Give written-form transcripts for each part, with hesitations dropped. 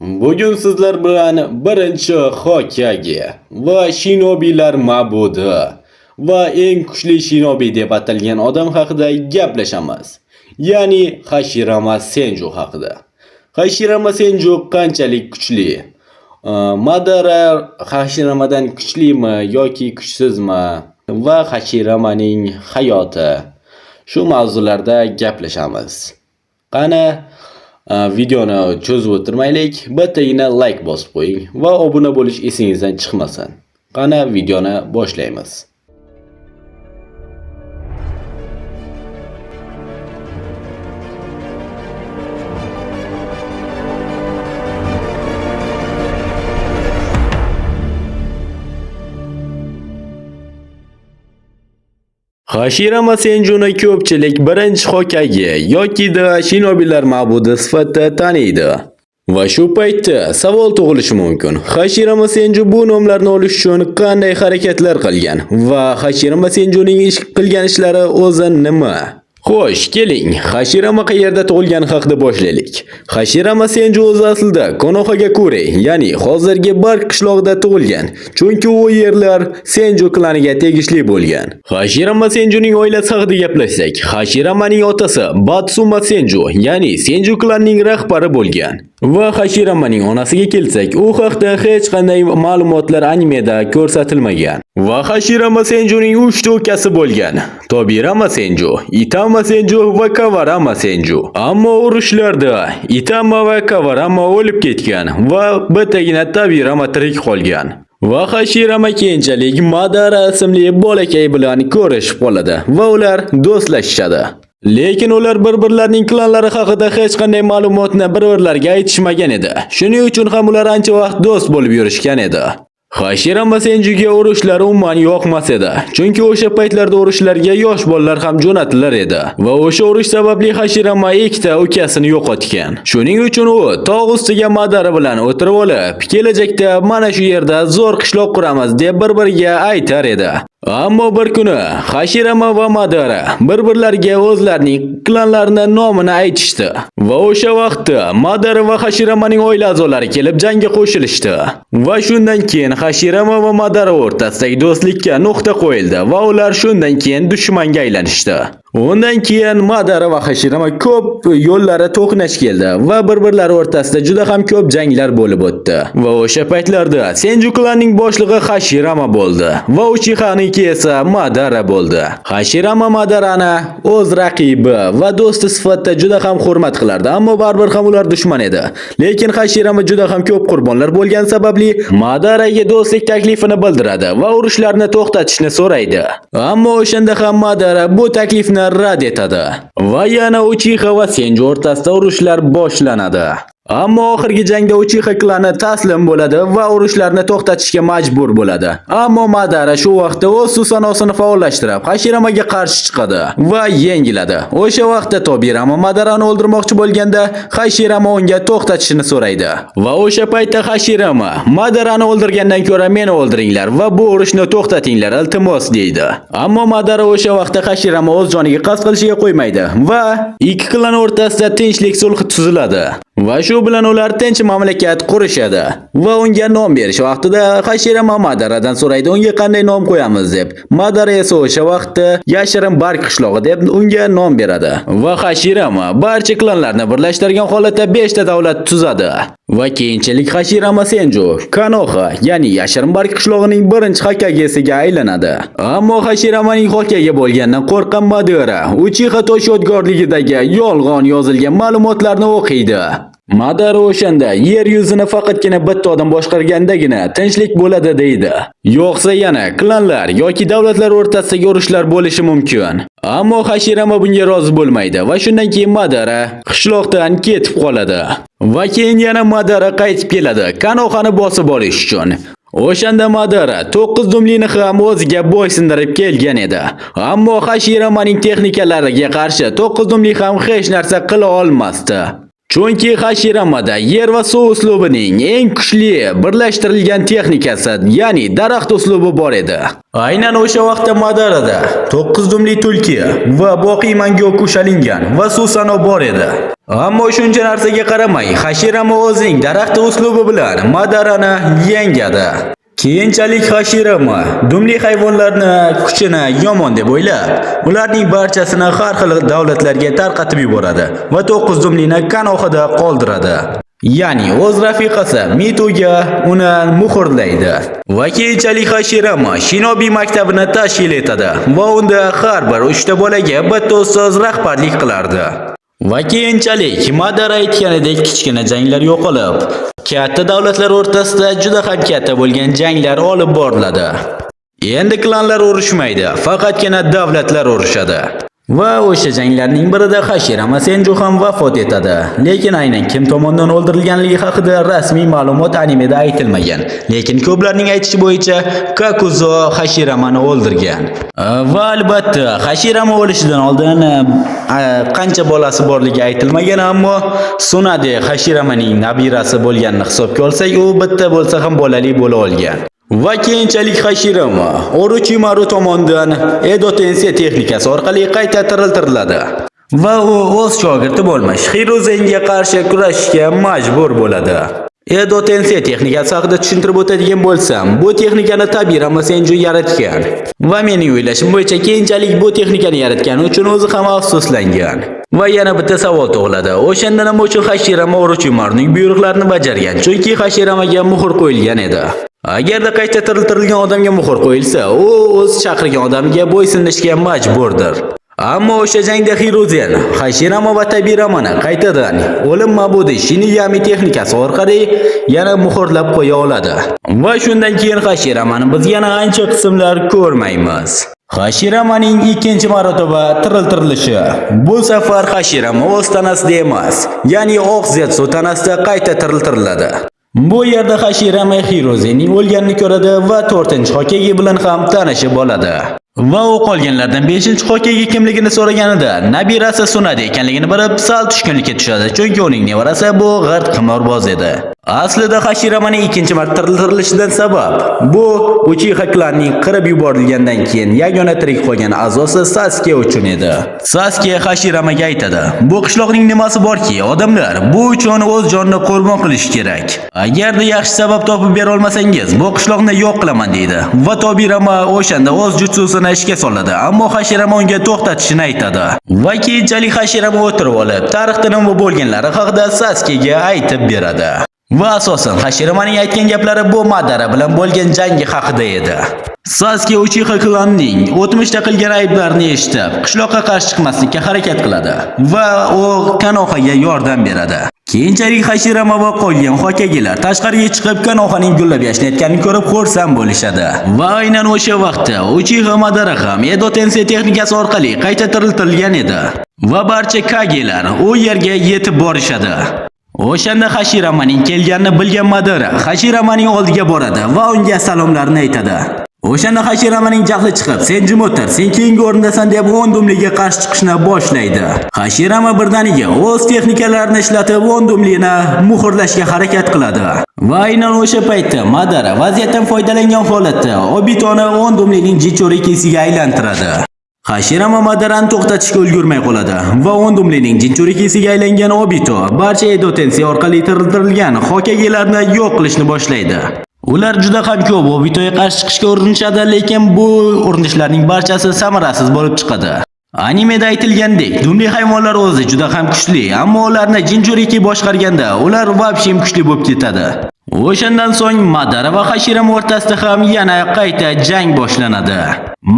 Bugun sizlar bilan birinchi Hokage va Shinobilar ma'budi va eng kuchli Shinobi deb atalgan odam haqida gaplashamiz. Ya'ni Hashirama Senju haqida. Hashirama Senju qanchalik kuchli? Madara Hashiramadan kuchlimi yoki kuchsizmi? Va Hashiramaning hayoti. Shu mavzularda gaplashamiz. Qani videoni cho'zib o'tirmaylik, bittagina like bosib qo'ying va obuna bo'lish esingizdan chiqmasin. Qani videoni boshlaymiz. Hashirama Senjuni ko'pchilik birinchi Hokage yoki-da Shinobilar ma'budi sifatida taniydi. Va shu paytda savol tug'ilishi mumkin. Hashirama Senju bu nomlarni olish uchun qanday harakatlar qilgan va Hashirama Senjuning ish qilgan ishlari o'zi nima? Xo'sh, keling, Hashirama qayerda tug'ilgani haqida boshlaylik. Hashirama Senju o'zi aslida Konohagakure, ya'ni hozirgi Bark qishlog'ida tug'ilgan. Chunki u yerlar Senju klaniga tegishli bo'lgan. Hashirama Senjuning oilasi haqida gaplashsak, Hashiramaning otasi Batsuma Senju, ya'ni Senju klanining rahbari bo'lgan. Va Hashiramaning onasiga kelsak, u haqda hech qanday ma'lumotlar animeda ko'rsatilmagan. Va Hashirama Senjuning 3 ta ukasi bo'lgan. Tobirama Senju, Itama Senju va Kawarama Senju. Ammo urushlarda Itama va Kawarama o'lib ketgan va bittagina Tobirama tirik qolgan. Va Hashirama keyinchalik Madara ismli bolakay bilan ko'rishib qoladi va ular do'stlashishadi. Lekin ular bir-birlarining klanlari haqida hech qanday ma'lumotni bir-birlariga aytishmagan edi. Shuning uchun ham ular ancha vaqt do'st bo'lib yurishgan edi. Hashirama Senjuga urushlar umuman yoqmas edi. Chunki o'sha paytlarda urushlarga yosh bolalar ham jo'natilar edi. Va o'sha urush sababli Hashirama ikkita ukasini yo'qotgan. Shuning uchun u tog' ustiga Madara bilan o'tirib olib, kelajakda mana shu yerda zo'r qishloq quramiz deb bir-biriga aytar edi. Ammo bir kuni Hashirama va Madara bir-birlariga o'zlarining klanlarini nomini aytishdi. Va o'sha vaqtda Madara va Hashiramaning oila a'zolari kelib jangga qo'shilishdi. Va shundan keyin Hashirama va Madara o'rtasidagi do'stlikka nuqta qo'yildi va ular shundan keyin dushmanga aylanishdi. Undan keyin Madara va Hashirama ko'p yo'llari to'qnash keldi va bir-birlari o'rtasida juda ham ko'p janglar bo'lib o'tdi. Va o'sha paytlarda Senju klanining boshlig'i Hashirama bo'ldi va Uchihaniki esa Madara bo'ldi. Hashirama Madarani o'z raqibi va do'sti sifatida juda ham hurmat qilardi, ammo baribir ham ular dushman edi. Lekin Hashirama juda ham ko'p qurbonlar bo'lgani sababli Madaraga do'stlik taklifini bildiradi va urushlarni to'xtatishni so'raydi. Ammo o'shanda ham Madara bu taklifni rad etadi. Va yana Uchiha va Senju o'rtasida urushlar boshlanadi. Ammo oxirgi jangda Uchiha klani taslim bo'ladi va urushlarni to'xtatishga majbur bo'ladi. Ammo Madara shu vaqtda o'z Susanosini faollashtirib, Hashiramaga qarshi chiqadi va yengiladi. O'sha vaqtda Tobirama Madarani o'ldirmoqchi bo'lganda, Hashirama unga to'xtatishini so'raydi. Va o'sha paytda Hashirama Madarani o'ldirgandan ko'ra meni o'ldiringlar va bu urushni to'xtatinglar, iltimos deydi. Ammo Madara o'sha vaqtda Hashirama o'z joniga qasd qilishiga qo'ymaydi va ikki klan o'rtasida tinchlik sulhi tuziladi. Va shu bilan ular tinch mamlakat qurishadi. Va unga nom berish vaqtida Hashirama Madaradan so'raydi, unga qanday nom qo'yamiz deb. Madara esa o'sha vaqtda Yashirin Bark qishlog'i deb unga nom beradi. Va Hashirama barcha klanlarni birlashtirgan holatda 5 ta davlat tuzadi. Va keyinchalik Hashirama Senju Konoha, ya'ni Yashirin Bark qishlog'ining birinchi Hokagesiga aylanadi. Ammo Hashiramaning Hokage bo'lganidan qo'rqqan Madara Uchiha tosh yodgorligidagi yolg'on yozilgan ma'lumotlarni o'qiydi. Madara o'shanda yer yuzini faqatgina bitta odam boshqargandagina tinchlik bo'ladi deydi. Yo'qsa yana klanlar yoki davlatlar o'rtasidagi urushlar bo'lishi mumkin. Ammo Hashirama bunga rozi bo'lmaydi va shundan keyin Madara qishloqdan ketib qoladi. Va keyin yana Madara qaytib keladi Konohani bosib olish uchun. O'shanda Madara 9 dumlini ham o'ziga bo'ysundirib kelgan edi. Ammo Hashiramaning texnikalariga qarshi 9 dumli ham hech narsa qila olmasdi. Chunki Hashiramada yer va suv uslubining eng kuchli birlashtirilgan texnikasi, ya'ni daraxt uslubi bor edi. Aynan o'sha vaqtda Madarada 9 dumli tulki va Boqiy Mangyoku Sharingan va Susano bor edi. Ammo shuncha narsaga qaramay, Hashirama o'zining daraxt uslubi bilan Madarani yengadi. Keyinchalik Hashirama dumli hayvonlarni kuchini yomon deb o'ylab, ularning barchasini har xil davlatlarga tarqatib yuboradi va 9 dumlini Konohada qoldiradi. Ya'ni o'z rafiqasi Mituga uni muhrlaydi. Va keyinchalik Hashirama Shinobi maktabini tashkil etadi va unda har bir 3 ta bolaga bitta ustoz rahbarlik qilardi. Va keyinchalik Madara aytganidek kichkina janglar yo'qolib, katta davlatlar o'rtasida juda ham katta bo'lgan janglar olib boriladi. Endi klanlar urushmaydi, faqatgina davlatlar urushadi. Va o'sha janglarning birida Hashirama Senju ham vafot etadi. Lekin aynan kim tomonidan o'ldirilganligi haqida rasmiy ma'lumot animeda aytilmagan. Lekin ko'plarning aytishi bo'yicha Kakuzo Hashiramani o'ldirgan. Va albatta Hashirama o'lishidan oldin qancha bolasi borligi aytilmagan, ammo Tsunade Hashiramaning nabirasi bo'lganini hisobga olsak, u bitta bo'lsa ham bolali bo'la olgan. Va keyinchalik Hashirama Orochimaru tomonidan Edo Tensei texnikasi orqali qayta tiriltiriladi. Va u o'z shogirdi bo'lmish Hiruzenga qarshi kurashishga majbur bo'ladi. Edo Tensei texnikasi haqida tushuntirib o'tadigan bo'lsam, bu texnikani Tobirama Senju yaratgan. Va mening o'ylashim bo'yicha keyinchalik bu texnikani yaratgani uchun o'zi ham afsuslangan. Va yana bitta savol tug'iladi. O'shanda nima uchun Hashirama Orochimaruning buyruqlarini bajargan? Chunki Hashiramaga muhr qo'yilgan edi. Agarda qayta tiriltirilgan odamga muhr qo'yilsa, u o'z chaqirgan odamiga bo'ysunishga majburdir. Ammo o'sha jangda Hiruzen, Hashirama va Tobiramani qaytadan o'lim ma'budi Shinigami texnikasi orqali yana muhrlab qo'ya oladi. Va shundan keyin Hashiramani biz yana ancha qismlar ko'rmaymiz. Hashiramaning ikkinchi marotaba tiriltirilishi. Bu safar Hashirama o'z tanasida emas, ya'ni oq Zetsu tanasida qayta tiriltiriladi. Bu yerda Hashirama Hiruzenning o'lganini ko'radi va 4-Hokage bilan ham tanishib oladi. Va u qolganlardan 5-Hokage kimligini so'raganida nabirasi Tsunade ekanligini bilib sal tushkunlikka tushadi, chunki uning nevarasi bu g'irt qimorboz edi. Aslida Hashiramaning ikkinchi marta tiriltirilishidan sabab bu Uchiha klanining qirib yuborilgandan keyin yagona tirik qolgan a'zosi Sasuke uchun edi. Sasuke Hashiramaga aytadi: "Bu qishloqning nimasi borki, odamlar bu uchun o'z jonini qurbon qilishi kerak. Agarda yaxshi sabab topib bera olmasangiz, bu qishloqni yo'q qilaman" deydi. Va Tobirama o'shanda o'z jutsusini ishga soladi, ammo Hashirama unga to'xtatishini aytadi. Va keyinchalik Hashirama o'tirib olib, tarixda nima bo'lganlari haqida Sasukega aytib beradi. Va asosan Hashiramaning aytgan gaplari bu Madara bilan bo'lgan jangi haqida edi. Sasuke Uchiha klanining o'tmishda qilgan ayblarini eshitib, qishloqqa qarshi chiqmaslikka harakat qiladi va u Konohaga yordam beradi. Keyinchalik Hashirama va qolgan Hokagelar tashqariga chiqib Konohaning gullab yashnayotganini ko'rib xursand bo'lishadi. Va aynan o'sha vaqtda Uchiha Madara ham Edo Tensei texnikasi orqali qayta tiriltirilgan edi. Va barcha Kagelar u yerga yetib borishadi. O'shanda Hashiramaning kelganini bilgan Madara Hashiramaning oldiga boradi va unga salomlarini aytadi. O'shanda Hashiramaning jahli chiqib, "Sen jim o'tir, sen keyingi o'rindasan" deb 10 dumliga qarshi chiqishni boshlaydi. Hashirama birdaniga o'z texnikalarini ishlatib 10 dumlini muhrlashga harakat qiladi. Va aynan o'sha paytda Madara vaziyatdan foydalangan holatda Obitoni 10 dumlining Jinchurikisiga aylantiradi. Hashirama Madarani to'xtatishga ulgurmay qoladi va 10 dumlining Jinchurikisiga aylangan Obito barcha Edo Tensei orqali tiriltirilgan Hokagelarni yo'q qilishni boshlaydi. Ular juda ham ko'p Obitoga qarshi chiqishga urinishadi, lekin bu urinishlarning barchasi samarasiz bo'lib chiqadi. Animeda aytilgandek, dumli hayvonlar o'zi juda ham kuchli, ammo ularni Jinchuriki boshqarganda ular вообще kuchli bo'lib ketadi. O'shandan so'ng Madara va Hashirama o'rtasida ham yana qayta jang boshlanadi.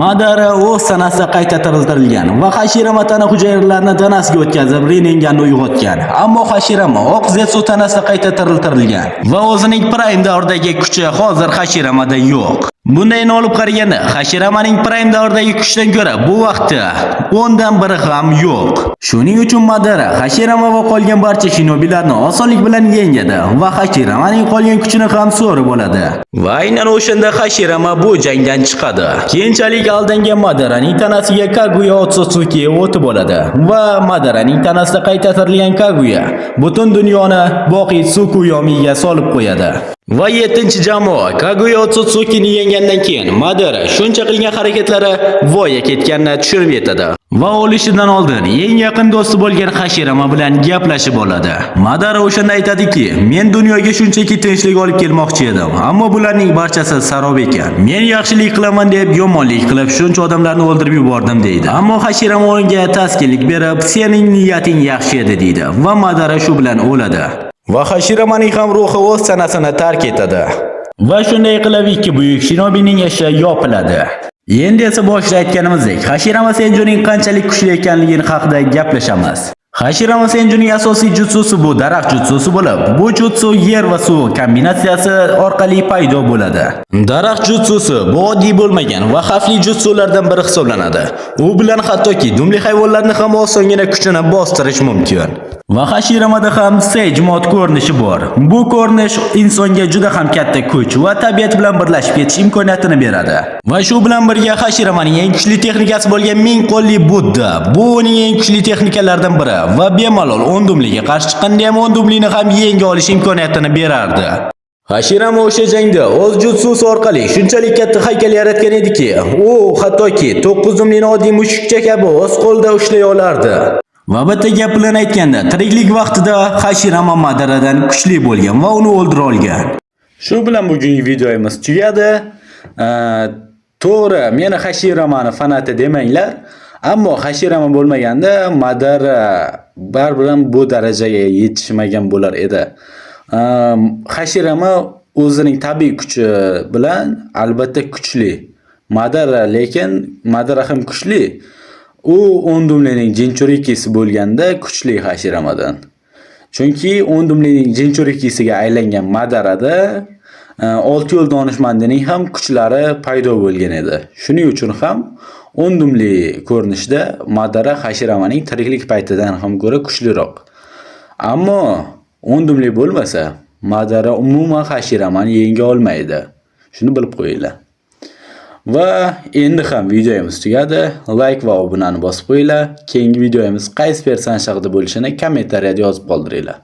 Madara o'z tanasida qayta tiriltirilgan va Hashirama tana hujayralarini tanasiga o'tkazib Rinneganni uyg'otgan. Ammo Hashirama oq Zetsu tanasida qayta tiriltirilgan va o'zining Prime davridagi kuchi hozir Hashiramada yo'q. Bunday olib qaraganda Hashiramaning Prime davridagi kuchidan ko'ra bu vaqtda 10 dan biri ham yo'q. Shuning uchun Madara Hashirama va qolgan barcha shinobilarni osonlik bilan yengadi va Hashiramaning qolgan Qolgan kuchini ham so'rib oladi. Va aynan o'shanda Hashirama bu jangdan chiqadi. Keyinchalik aldangan Madaraning tanasiga Kaguya Otsutsuki o'tib oladi va Madaraning tanasida qayta tirilgan Kaguya butun dunyoni boqiy Tsukuyomiga solib qo'yadi. Va 7-jamoa Kaguya Otsutsukini yenggandan keyin Madara shuncha qilgan harakatlari voya ketganini tushunib yetadi. Va o'lishidan oldin eng yaqin do'sti bo'lgan Hashirama bilan gaplashib oladi. Madara o'shanda aytadiki, "Men dunyoga shunchaki tinchlik olib kelmoqchi edim, ammo bularning barchasi sarob ekan. Men yaxshilik qilaman deb yomonlik qilib shuncha odamlarni o'ldirib yubordim" deydi. Ammo Hashirama unga taskinlik berib, "Sening niyating yaxshi edi" deydi va Madara shu bilan o'ladi. Va Hashiramaning ham ruhi o'z tanasini tark etadi. Va shunday qilib ikki buyuk shinobining ishi yopiladi. Endi esa boshida aytganimizdek, Hashirama Senjuning qanchalik kuchli ekanligi haqida gaplashamiz. Hashirama Senjuning asosiy jutsusi bu daraxt jutsusi bo'lib, bu jutsu yer va suv kombinatsiyasi orqali paydo bo'ladi. Daraxt jutsusi bu oddiy bo'lmagan va xavfli jutsulardan biri hisoblanadi. U bilan hattoki dumli hayvonlarni ham osongina kuchini bostirish mumkin. Va Hashiramada ham Sage Mode ko'rinishi bor. Bu ko'rinish insonga juda ham katta kuch va tabiat bilan birlashib ketish imkoniyatini beradi. Va shu bilan birga Hashiramaning eng kuchli texnikasi bo'lgan ming qo'lli Budda. Bu uning eng kuchli texnikalaridan biri va bemalol 10 dumliga qarshi chiqqanda ham 10 dumlini ham yenga olish imkoniyatini berardi. Hashirama o'sha jangda o'z jutsusi orqali shunchalik katta haykal yaratgan ediki, u hattoki 9 dumlini oddiy mushukcha kabi o'z qo'lida ushlay olardi. Va bitta gap bilan aytganda, tiriklik vaqtida Hashirama Madaradan kuchli bo'lgan va uni o'ldira olgan. Shu bilan bugungi videomiz tugadi. To'g'ri, meni Hashiramani fanati demanglar, ammo Hashirama bo'lmaganda Madara baribir ham bu darajaga yetishmagan bo'lar edi. Hashirama o'zining tabiiy kuchi bilan albatta kuchli. Madara, lekin Madara ham kuchli. U 10 dumlining Jinchurikisi bo'lganda kuchli Hashiramadan. Chunki 10 dumlining Jinchurikisiga aylangan Madarada olti yo'l donishmandining ham kuchlari paydo bo'lgan edi. Shuning uchun ham 10 dumli ko'rinishda Madara Hashiramaning tiriklik paytidan ham ko'ra kuchliroq. Ammo 10 dumli bo'lmasa, Madara umuman Hashiramani yenga olmaydi. Shuni bilib qo'yinglar. Va endi ham videomiz tugadi. Like va obunani bosib qo'yinglar. Keyingi videomiz qaysi personaj haqida bo'lishini kommentariyada yozib qoldiringlar.